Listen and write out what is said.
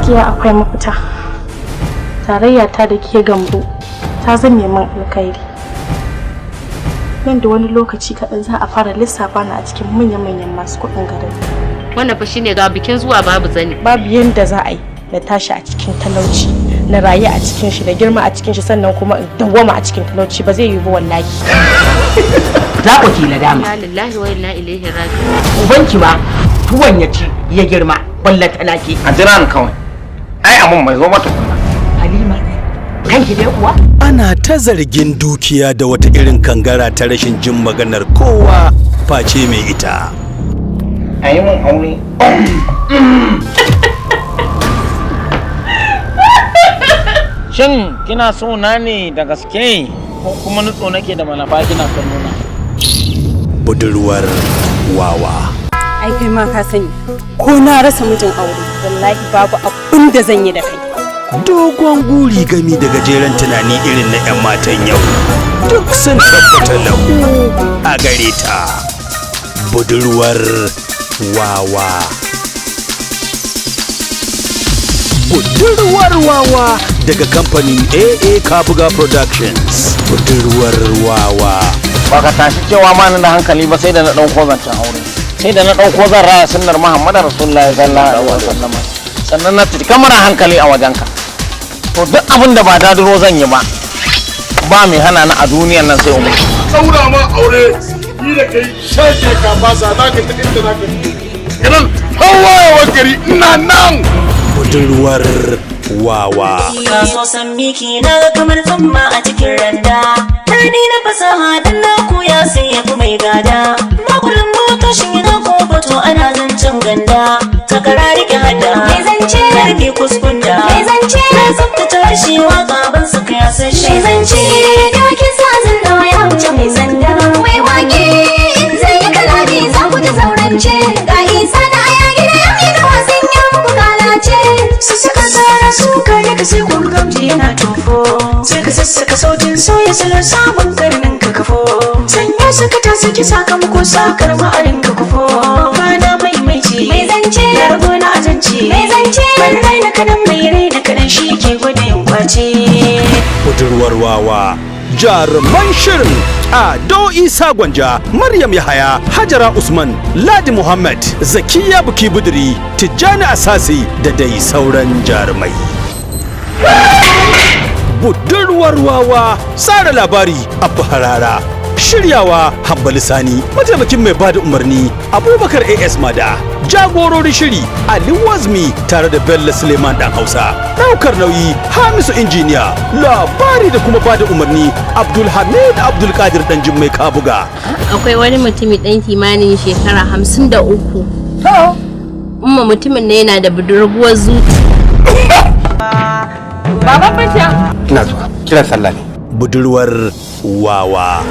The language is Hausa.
Gaskiya akwai mafita. Tarayya ta da ke Gambo ta zame min alkhairi. Nan da wani lokaci kaɗan za a fara lissafa ni a cikin manya-manyan masu kuɗin garin. Wannan fa shine ga bikin zuwa babu zani. Babu yanda za a yi na tashi a cikin talauci, na rayu a cikin shi, na girma a cikin shi, sannan kuma in dawwama a cikin talauci, ba zai yiwu ba wallahi. Za ku ki nadama. Inna lillahi wa inna ilaihi raji'un. Ubanki ma tuwon ya ci ya girma, ballantana ke. A jira ni kawai, ai abun bai zo ba tukunna. Halima, kanki dai kuwa. Ana ta zargin dukiya da wata irin kangara ta rashin jin maganar kowa face mai ita. A yi mun aure. Shin kina so na ne da gaske ko kuma nutso nake da malafa kina kallo na? Budurwar wawa. Ai kai ma ka sani, ko na rasa mijin aure, wallahi babu abin da zan yi da kai. Dogon guri gami da gajeren tunani irin na 'yan matan yau duk sun tabbata lahu a gare ta. Budurwar wawa. Budurwar wawa daga kamfanin AA Kabuga Productions. Budurwar wawa. Ba ka tashi cewa ma ni da hankali ba, sai da na ɗauko zancen aure, sai da na ɗauko zan raya sunnar Muhammadu Rasulullahi sallallahu alaihi wasallam, sannan na cika mara hankali a wajenka. To duk abin da ba daduro zan yi ba, ba mai hana ni a duniyan nan sai umar. Saura ma aure ni da kai shake ka fasa za ka ta inda za ka yi irin hawayewar gari ina nan. Budurwar wawa. Ka so san miki na kamar tsumma a cikin randa. Tani na fasaha dan na koya sai ya fi mai gada. Makulin motoshin yana ko bato ana zancen ganda. Takara rike hada. Mai zance. Karfe kuskunda. Mai zance. Na tsaftace harshe waka ban saka ya sashe. Mai zance. Dokin sazin nawa ya wuce mai sanda. Mai wake in zai yi kalami za ku ji zaurance. Ga Isa na aya gida yau ina wasan ya muku kalace. Su suka tsara su kare ka sai kun gamji yana tofo. Sai ka sassaka sautin sauya salon sabon karnin ka kafo. Sanya saka ta saki sakamako sakar ma'arin ka kufo. Bana maimaici. Mai zance. Ya rago na azanci. Mai zance. Ban raina kadan mai raina kadan shi ke gwada yin kwace. Budurwar wawa. Jaruman shirin Ado Isa Gwanja, Maryam Yahaya, Hajara Usman, Ladi Muhammad, Zakiya Buki Buduri, Tijjani Asasi da dai sauran jarumai. Budurwar wawa, tsara labari Abba Harara, shiryawa Hambali Sani, mataimakin mai bada umarni Abubakar AS Mada, jagororin shiri Ali Wazmi tare da Bello Suleiman Dan Hausa, daukar nauyi Hamisu Injiniya, labari da kuma bada umarni Abdulhamid Abdulkadir Dan Jummai Kabuga. Akwai wani mutumi ɗan kimanin shekara 53. Umma, mutumin ne yana da budurguwar zuci. Baba Fasha. Ina zuwa, kiran sallah ne. Budurwar wawa.